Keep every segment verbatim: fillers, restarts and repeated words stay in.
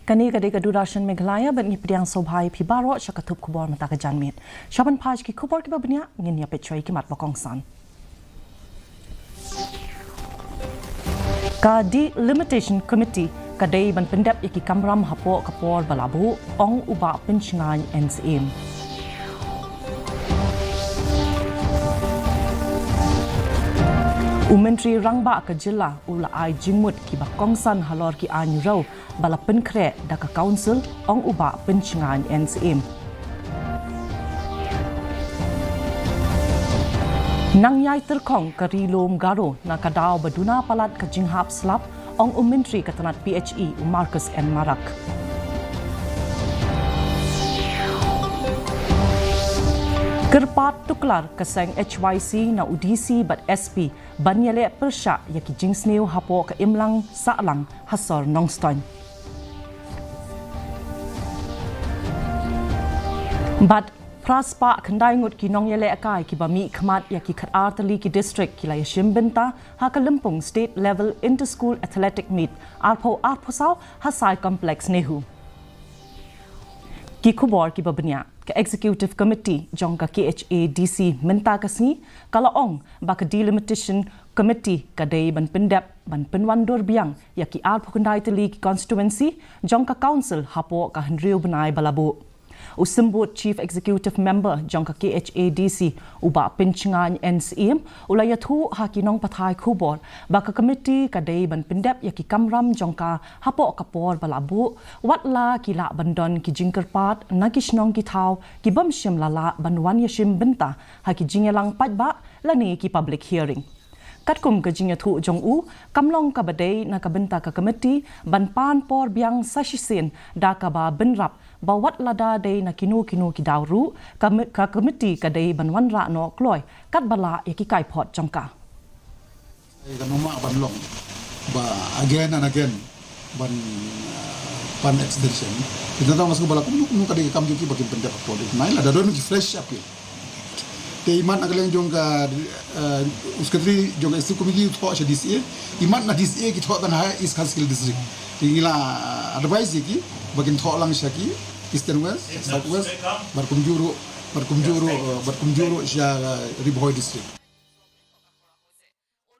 Kane ka dei ka Doordarshan Meghalaya, bad ngi pdiang sngewbha ïa phi baroh sha ka thup khubor mynta ka janmiet. Shaban phai sha ki khubor kiba bniah, ngin ïa peit shuwa ïa ki mat ba kongsan. Ka Delimitation Committee ka dei ban pyndep ïa ki kamram hapoh ka por ba la buh, ong u Bah Pynshngaiñ N Syiem. U Myntri Rangbah ka jylla u la ai jingmut kiba kongsan halor ki aiñ rew ba la pynkhreh da ka Council, ong u Bah Pynshngaiñ N Syiem. Nang ïai tyrkhong ka Ri Lum Garo na ka daw ba duna palat ka jinghap slap, ong u Myntri ka tnat P H E u Marcuise N Marak. Kyrpad tuklar ka seng H Y C na u D C bad S P ban ïaleh pyrshah ïa ki jingsniew hapoh ka imlang sahlang ha sor Nongstoiñ. Bad phra spah khyndai ngut ki nongïalehkai kiba mihkhmat ïa ki khatar tylli ki district ki la ïashim bynta ha ka lympung State Level Inter-School Athletic Meet arphew arphew saw ha Sai Complex NEHU. Ki khubor kiba bniah. Ka Executive Committee jong ka K H A D C mynta ka sngi ka la ong ba ka Delimitation Committee ka dei ban pyndep ban pynwandur biang ïa ki arphew khyndai tylli ki constituency jong ka Council hapoh ka hynriew bnai ba la buh. U Symbud Chief Executive Member jong ka K H A D C u Bah Pynshngaiñ N Syiem u la ïathuh ha ki nongpathai khubor ba ka committee ka dei ban pyndep ïa ki kamram jong ka hapoh ka por ba la buh, wat la ki lah ban don ki jingkyrpad na ki shnong ki thaw ki bym shym la lah ban wan ïashim bynta ha ki jingïalang paidbah lane ki public hearing. Katkum ka jingïathuh jong u, kam long kaba dei na ka bynta ka committee ban pan por biang sa shisien da kaba bynrap ba wat lada dei na kino kino ki daw ruh, ka, ka committee ka dei ban wanrah noh kloi katba lah ïa ki kaiphod jong ka. Ka nongmah ban long ba again and again ban, uh, ban extension. Kita tahu masuk bala kumno kumno ka dei ka kam jong ki ba kin pyndep appoint. Nai lada don ki fresh appeal. Te imat na ka liang jong ka, uh, u secretary jong ka executive committee u thoh sha D C A, imat na D C A ki thoh tang ha East Khasi Hills District. Te ngi la advise ïa ki ba kin thoh lang sha ki Eastern West, South West, bad kumjuh ruh, bad kumjuh ruh, uh, bad kumjuh ruh sha, uh, Ri Bhoi District.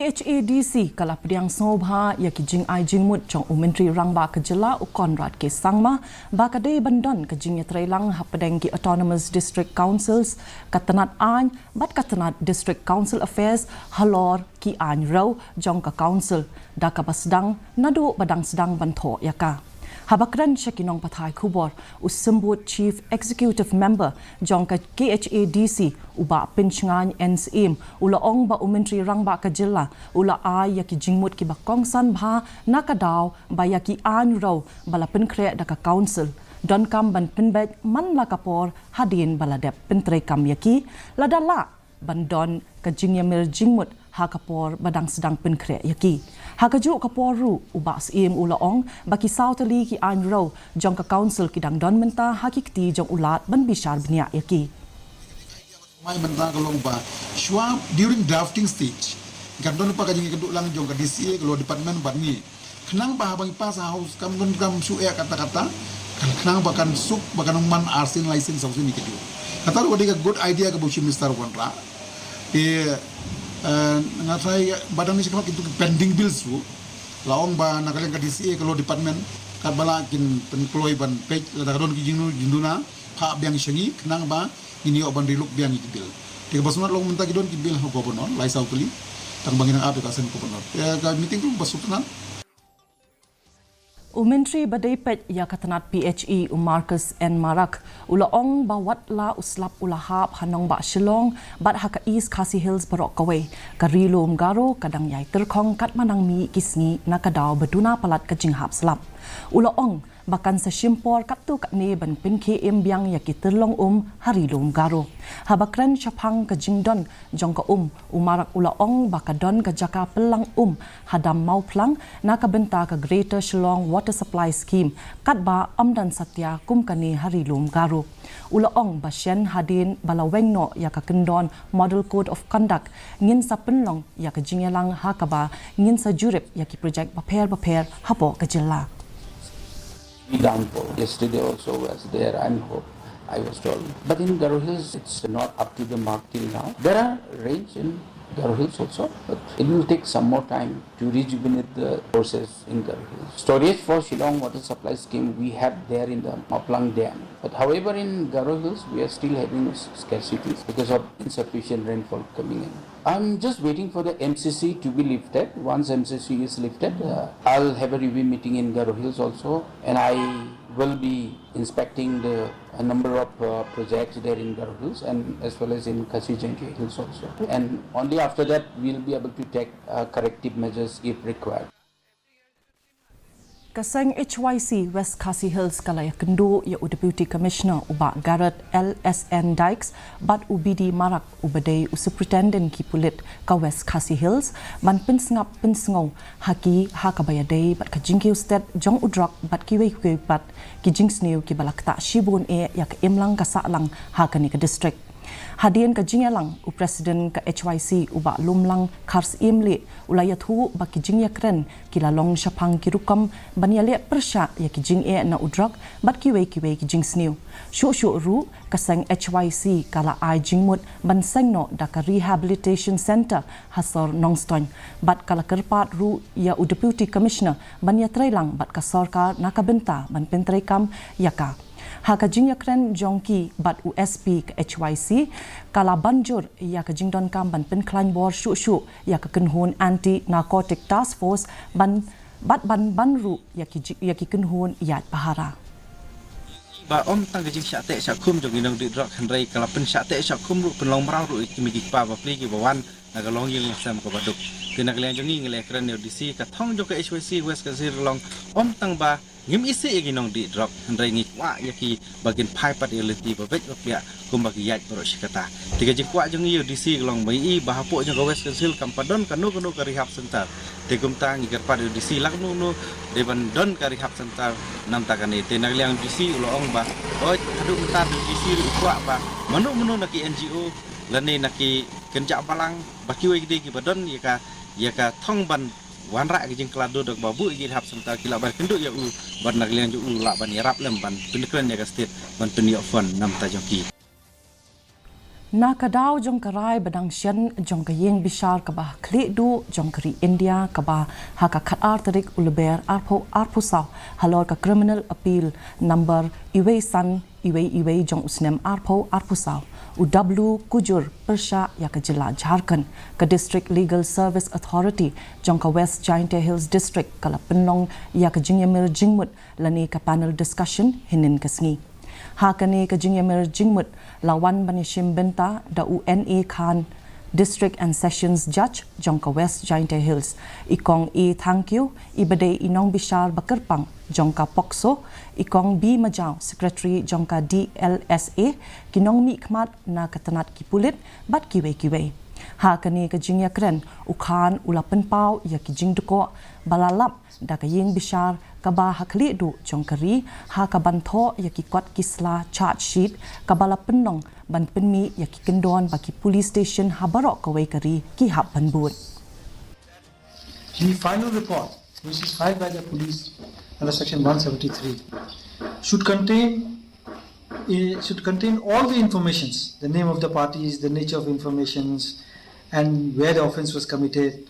K H A D C ka la pdiang sngewbha ïa ki jingai jingmut jong u Myntri Rangbah ka jylla u Conrad K Sangma ba ka dei ban don ka jingïatreilang hapdeng ki Autonomous District Councils, ka tnat aiñ bad ka tnat District Council Affairs halor ki aiñ rew jong ka Council da kaba sdang naduh ba dang sdang ban thoh ïa ka. Haba kren sha ki nongpathai khubor, u Symbud Chief Executive Member jong ka K H A D C u Bah Pynshngaiñ N Syiem u la ong ba u Myntri Rangbah ka jylla u la ai ïa ki jingmut kiba kongsan bha na ka daw ba ïa ki aiñ rew ba la pynkhreh da ka Council donkam ban pynbeit man la ka por hadien ba la dep pyntreikam ïa ki, lada lah ban don ka jingïamir jingmut ha ka por ba dang sdang pynkhreh ïa ki. Ha kajuh ka por ruh u Bah Syiem u la ong ba ki saw tylli ki aiñ rew jong ka Council ki dang don mynta ha ki kti jong u Lad ban bishar bniah ïa ki. Mai mynta ka long ba shuwa during drafting stage kan don pa ka jingïakynduh lang jong ka D C A, ka Law Department bad ngi. Khnang ba haba ngi pass ha House kam don kam shu eh katta katta. Kan khnang ba kan suk ba kan ym man arsien laisien sawsien ïa kajuh. Kata ruh ka dei ka good idea kaba u Chief Minister u wanrah. Te, eh, nga tharai ba dang ngi shu khmat kito ki pending bills ruh. La ong ba na ka liang ka D C A, ka Law Department katba lah kin pynkloi ban peit lada ka don ki jingduna, phah biang sha ngi khnang ba ngin ïoh ban relook biang ïa ki bill. Te kaba sngewtynnat long mynta ki don ki bill ha Governor, lai saw tylli, tang ba ngi nang ap ïa ka seng Governor. Te ka meeting ruh ba sngewtynnat. U Myntri ba dei peit ïa ka tnat P H E u Marcuise N Marak u la ong ba wat la u slap u la hap ha nongbah Shillong bad ha ka East Khasi Hills baroh kawei, ka Ri Lum Garo ka dang ïai tyrkhong katba nang mih ki sngi na ka daw ba duna palat ka jinghap slap. U la ong ba kan sa shim por katto katne ban pynkhie im biang ïa ki tyrlong um ha Ri Lum Garo. Haba kren shaphang ka jingdon jong ka um, u Marak u la ong ba ka don ka jaka pyllang um ha dam Mawphlang na ka bynta ka Greater Shillong Water Supply Scheme, katba ym don satia kum kane ha Ri Lum Garo. U la ong ba shen hadien ba la weng noh ïa ka kyndon Model Code of Conduct, ngin sa pynlong ïa ka jingïalang ha kaba ngin sa jurip ïa ki projek bapher bapher hapoh ka jylla. downpour. Yesterday also was there, I hope, I was told. But in Garo Hills, it's not up to the mark till now. There are rains in Garo Hills also, but it will take some more time to rejuvenate the process in Garo Hills. Storage for Shillong Water Supply Scheme we have there in the Maplang Dam. But however, in Garo Hills, we are still having s- scarcity because of insufficient rainfall coming in. I'm just waiting for the M C C to be lifted. Once M C C is lifted, uh, I'll have a review meeting in Garo Hills also, and I will be inspecting the a number of uh, projects there in Garo Hills and as well as in Khasi Jaintia Hills also. And only after that, we'll be able to take uh, corrective measures if required. Ka seng H Y C West Khasi Hills ka la ïakynduh ïa u Deputy Commissioner u Bah Garod L S N Dykes bad u B D Marak uba dei u Superintendent ki pulit ka West Khasi Hills ban pynsngap pynsngew ha ki ha kaba ïadei bad ka jingkiew stet jong u drok bad kiwei kiwei pat ki jingsniew kiba la ktah shibun eh ïa ka imlang ka sahlang ha kane ka district. Hadien ka jingïalang, u President ka H Y C u Bah Lumlang Kharsyiem Lyngdoh u la ïathuh ba ki jingïakren ki la long shaphang ki rukom ban ïaleh pyrshah ïa ki jingeh na u drok bad kiwei kiwei ki jingsniew. Shuh shuh ruh, ka seng H Y C ka la ai jingmut ban seng noh da ka Rehabilitation Centre ha sor Nongstoiñ bad ka la kyrpad ruh ïa u Deputy Commissioner ban ïatreilang bad ka sorkar na ka bynta ban pyntreikam ïa ka. Ha ka jingïakren jong ki bad u S P ka H Y C, ka la ban jur ïa ka jingdonkam ban pynkhlaiñ bor shuh shuh ïa ka kynhun Anti Narcotic Task Force ban bad ban ban ruh ïa ki ji- ïa ki kynhun ïaid pahara. Ba ym tang ka jingshah teh shah khum jong ki nongdih drok hynrei ka la pynshah teh shah khum ruh pynlong mraw ruh ïa ki mei ki kpa bapli kiba wan na ka longïing longsem kaba duk. Te na ka liang jong ngi ngi la ïakren ïa u D C, ka thong jong ka H Y C West Khasi Hills ka long ym tang ba ngim isih ïa ki nongdih drok hynrei ngi kwah ïa ki ba kin phai pat ïa lynti ba beit ba pliah kumba ki ïaid baroh shi katta. Te ka jingkwah jong ngi ïa u D C ka long ba ngi i ba hapoh jong ka West Khasi Hills kam pat don kano kano ka rehab center. Te kumta ngi kyrpad ïa u D C lano lano dei ban don ka rehab center namar kane. Te na ka liang u D C u la ong ba, oi, haduh mynta u D C ruh u kwah ba mano mano na ki N G O lane na ki kynjah balang ba kiwei ki dei kiba don ïa ka ïa ka thong ban wanrah ki jingkhlad dur da kaba buh ïa ki rehab center ki lah ban kynduh ïa u bad na ka liang jong u lah ban ïarap lem ban pynkren ïa ka state ban pynïoh fund namar jong ki. Na ka daw jong ka rai ba dang shen jong ka ïing bishar kaba ha khlieh duh jong ka ri India kaba ha ka khatar tarik u Lber arphew arphew saw halor ka Criminal Appeal number iwei san iwei iwei jong u snem arphew arphew saw, u W Kujur pyrshah ïa ka jylla Jharkhand. Ka District Legal Service Authority jong ka West Jaintia Hills District ka la pynlong ïa ka jingïamir jingmut lane ka panel discussion hynnin ka sngi. Ha kane ka jingïamir jingmut la wan ban ïashim bynta da u N A Khan, District and Sessions Judge jong ka West Jaintia Hills, i Kong A Thangkhiew iba dei i nongbishar ba kyrpang jong ka POCSO, i Kong B Majaw, Secretary jong ka D L S A, ki nongmihkhmat na ka tnat ki pulit bad kiwei kiwei. Ha kane ka jingïakren, u Khan u la pynpaw ïa ki jingdkoh ba la lap da ka ïing bishar kaba ha khlieh duh jong ka ri ha ka ban thoh ïa ki kot ki sla charge sheet kaba la pynlong ban pynmih ïa ki kyndon ba ki police station ha baroh kawei ka ri ki hap ban bud. The final report, which is filed by the police under section one seventy-three, should contain, eh, should contain all the informations, the name of the parties, the nature of informations, and where the offence was committed.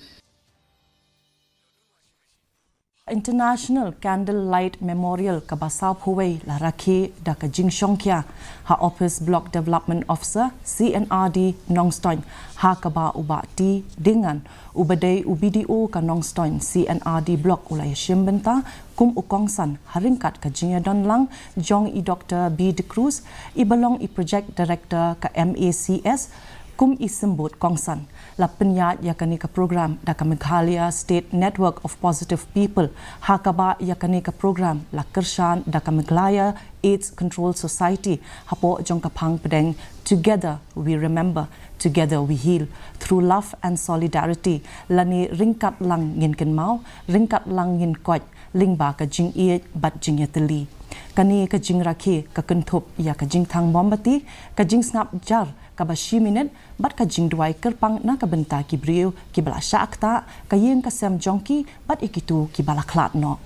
International Candle Light Memorial kaba sawphew wei la rakhe da ka jingshongkhia ha Office Block Development Officer C and R D Nongstoiñ, ha kaba u Bah T Dingan, uba dei u B D O ka Nongstoiñ C and R D Block, u la ïashim bynta kum u kongsan ha ryngkat ka jingïadonlang jong i Doktor B De Cruz, iba long i Project Director ka M A C S, kum i symbud kongsan. La pynïaid ïa kane ka program da ka Meghalaya State Network of Positive People, ha kaba ïa kane ka program la kyrshan da ka Meghalaya AIDS Control Society hapoh jong ka phang pdeng Together We Remember, Together We Heal, through love and solidarity, lane ryngkat lang ngin kynmaw, ryngkat lang ngin koit lyngba ka jingïeit bad jingïatylli. Kane ka jingrakhe ka kynthup ïa ka jingthang mombati, ka jingsngap jar kaba shi minit bad ka jingduwai kyrpang na ka bynta ki briew kiba la shah ktah, ka ïing ka sem jong ki bad ïa kito kiba la khlad noh.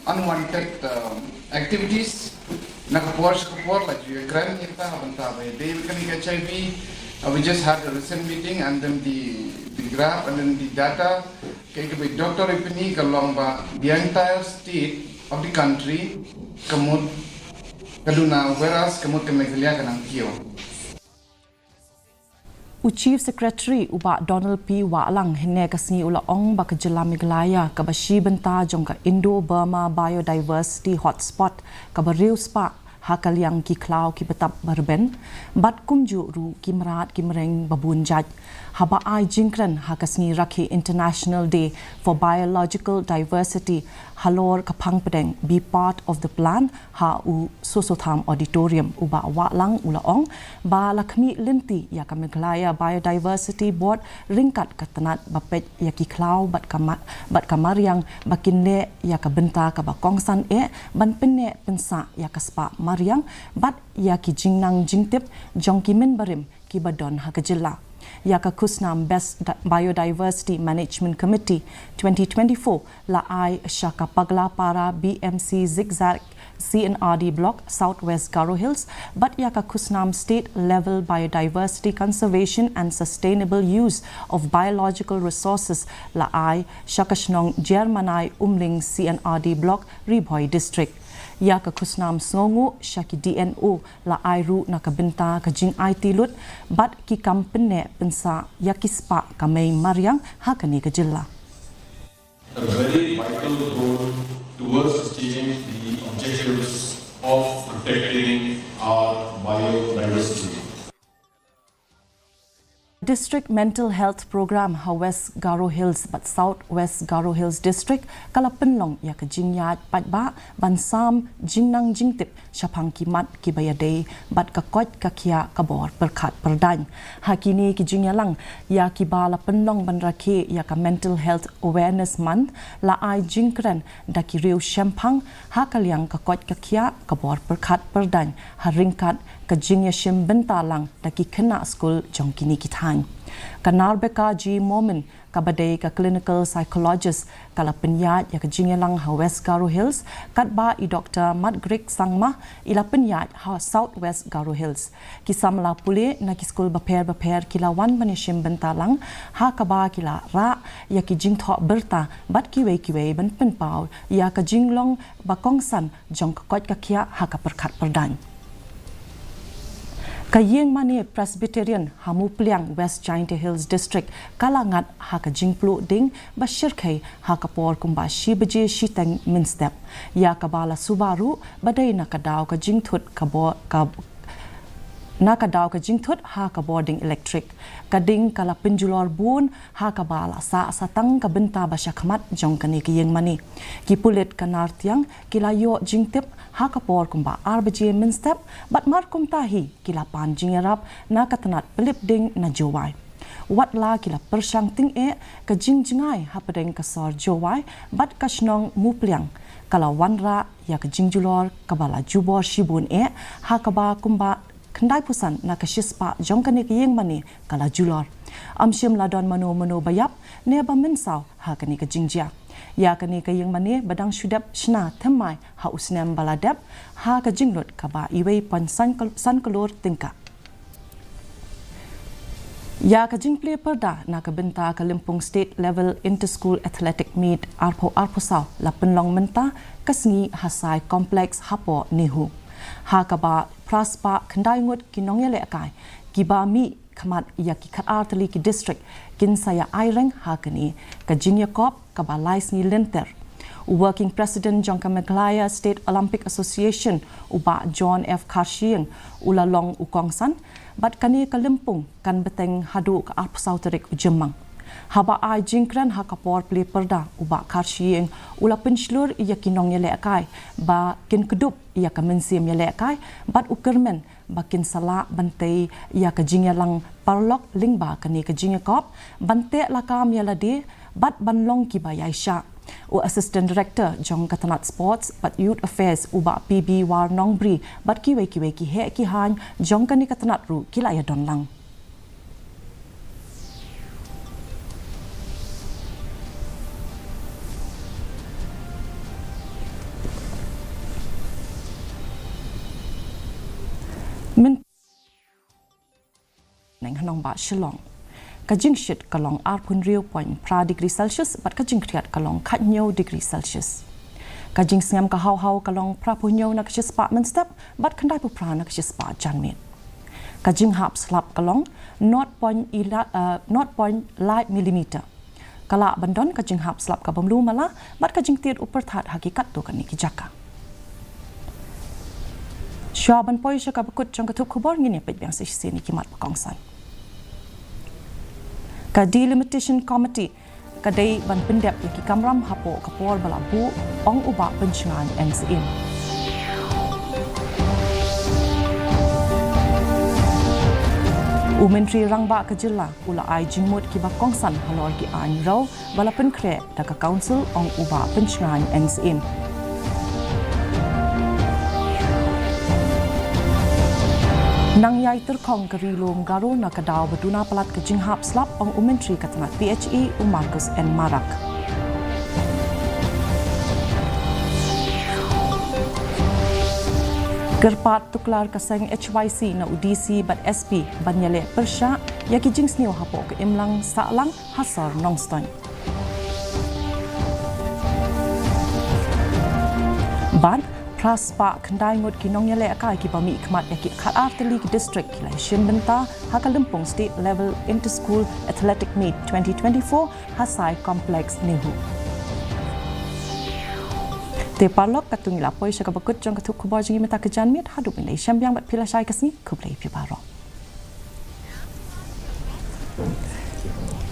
unwanted, um, activities. Na ka por sha ka por la ju ïakren ïa ka bynta ba ïadei bad kane ka H I V. Uh, we just had a recent meeting and then the, the graph and then the data. Kaei kaba i doktor i pyni ka long ba the entire state of the country ka mut ka duna, whereas ka mut ka Meghalaya ka nang kiew. U Chief Secretary u Bah Donald P Wahlang hynne ka sngi u la ong ba ka jylla Meghalaya kaba shi bynta jong ka Indo-Burma Biodiversity Hotspot kaba riewspah ha ka liang ki khlaw ki btap ba rben bad kumjuh ruh ki mrad ki mreng ba bun jait. Haba ai jingkren ha ka sngi rakhe International Day for Biological Diversity halor ka phang pdeng Be Part of the Plan ha u Soso Tham Auditorium, u Bah Wahlang u la ong ba la khmih lynti ïa ka Meghalaya Biodiversity Board ryngkat ka tnat ba peit ïa ki khlaw bad ka ma-, bad ka mariang ba kin leh ïa ka bynta kaba kongsan eh ban pynneh pynsah ïa ka spah mariang bad ïa ki jingnang jingtip jong ki mynbarim kiba don ha ka jylla. Ïa ka khusnam Best Di-, Biodiversity Management Committee twenty twenty-four la ai sha ka Paglapara B M C Zigzag C and R D Block, South West Garo Hills, bad ïa ka khusnam State Level Biodiversity Conservation and Sustainable Use of Biological Resources la ai sha ka shnong Jermanai Umling C and R D Block, Ri Bhoi District. Ïa ka khusnam sngewnguh sha ki D N O la ai ruh na ka bynta ka jingaiti lut bad ki kam pynneh pynsah ïa ki spah kamei mariang ha kane ka jylla. A very vital role towards achieving the objectives of protecting our biodiversity. District Mental Health Program ha West Garo Hills bad South West Garo Hills District ka la pynlong ïa ka jingïaid paidbah ban sam jingnang jingtip shaphang ki mat kiba ïadei bad ka koit ka khiah ka bor pyrkhat pyrdaiñ. Ha kine ki jingïalang ïa kiba la pynlong ban rakhe ïa ka Mental Health Awareness Month la ai jingkren da ki riew shemphang ha ka liang ka koit ka khiah ka bor pyrkhat pyrdaiñ ha ryngkat ka jingïashim bynta lang da ki khynnah skul jong kine ki thaiñ. Ka Narbeka G Momin kaba dei ka clinical psychologist ka la pynïaid ïa ka jingïalang ha West Garo Hills, katba i Doktor Matgrik Sangma i la pynïaid ha South West Garo Hills. Ki samla pule na ki skul bapher bapher ki la wan ban ïashim bynta lang ha kaba ki la rah ïa ki jingthoh bynta bad kiwei kiwei ban pynpaw ïa ka jinglong ba kongsan jong ka koit ka khiah ha ka pyrkhat pyrdaiñ. Ka ïingmane Presbyterian ha Mupliang, West Jaintia Hills District ka la ngat ha ka jingpluh ding ba shyrkhei ha ka por kumba shi baje shiteng mynstep, ïa kaba la suba ruh ba dei na ka daw ka jingthut ka bo-, ka, na ka daw ka jingthut ha ka bording elektrik. Ka ding ka la pynjulor bun ha kaba la sah satang ka bynta ba shakhmat jong kane ka ïingmane. Ki pulit ka Nartiang ki la ïoh jingtip ha ka por kumba ar baje mynstep bad markumta hi ki la pan jingïarap na ka tnat pynlip ding na Jowai. Watla ki la pyrshang tyngeh, ka jingjngai hapdeng ka sor Jowai bad ka shnong Mupliang ka la wanrah ïa ka jingjulor kaba la jubor shibun eh, ha kaba kumba khyndai phew san na ka shispah jong kane ka ïingmane ka la julor. Ym shym la don mano mano ba ïap ne ba mynsaw ha kane ka jingjia. Ïa kane ka ïingmane ba dang shu dep shna thymmai ha u snem ba la dep ha ka jinglut kaba iwei point san kal-, san klur tyngka. Ïa ka jingplie pyrda na ka bynta ka lympung State Level Inter-School Athletic Meet arphew arphew saw la pynlong mynta ka sngi ha Sai Complex hapoh NEHU. Ha kaba phra spah khyndai ngut ki nongïalehkai kiba mih khmat ïa ki khatar tylli ki district kin sa ïa aireng ha kane ka jingïakop kaba lai sngi lynter. U Working President jong ka Meghalaya State Olympic Association, u Bah John F Kharshiing, u la long u kongsan bad kane ka lympung kan bteng haduh ka arphew saw tarik u Jymmang. Haba ai jingkren ha ka por plie pyrda, u Bah Kharshiing u la pynshlur ïa ki nongïalehkai ba kin kdup ïa ka mynsiem ïalehkai bad u kyrmen ba kin sa lah ban tei ïa ka jingïalang paralok lyngba kane ka jingïakop, ban teh lakam ïa lade bad ban long kiba ïaishah. U Assistant Director jong ka tnat Sports bad Youth Affairs, u Bah P B War Nongbri, bad kiwei kiwei ki heh ki haiñ jong kane ka tnat ruh ki la ïadon lang. nongbah Shillong. Ka jingshit ka long arphew hynriew point phra degree Celsius bad ka jingkhriat ka long khathynñiew degree Celsius. Ka jingsngem ka haw haw ka long phraphew hynñiew na ka shispah mynstep bad khyndaiphew phra na ka shispah janmiet. Ka jinghap slap ka long nought point ila, eh, nought point lai millimeter. Ka lah ban don ka jinghap slap ka bym lu mala bad ka jingtied u pyrthat ha ki katto katne ki jaka. Shuwa ban poi sha kaba kut jong ka thup khubor, ngin ïa peit biang sa shisien ïa ki mat ba kongsan. Ka Delimitation Committee ka dei ban pyndep ïa ki kamram hapoh ka por ba la buh, ong u Bah Pynshngaiñ N Syiem. U Myntri Rangbah ka jylla u la ai jingmut kiba kongsan halor ki aiñ rew ba la pynkhreh da ka Council, ong u Bah Pynshngaiñ N Syiem. Nang ïai tyrkhong ka Ri Lum Garo na ka daw ba duna palat ka jinghap slap, ong u Myntri ka tnat P H E u Marcuise N Marak. Kyrpad tuklar ka seng H Y C na u D C bad S P ban ïaleh pyrshah ïa ki jingsniew hapoh ka imlang sahlang ha sor Nongstoiñ. Bad phra spah khyndai ngut ki nongïalehkai kiba mihkhmat ïa ki khatar tylli ki district ki la shim bynta ha ka Lympung State Level Inter-School Athletic Meet twenty twenty-four ha Sai Complex NEHU. Te paralok, katto ngi la poi sha kaba kut jong ka thup khubor jong ngi mynta ka janmiet. Haduh ban ïashem biang bad phi lashai ka sngi, khublei phi baroh.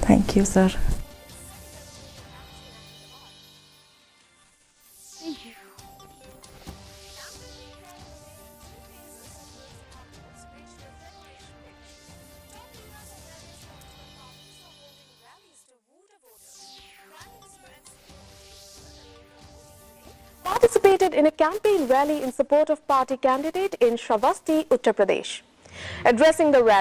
Thank you, sir. Participated in a campaign rally in support of party candidate in Shravasti, Uttar Pradesh. Addressing the rally,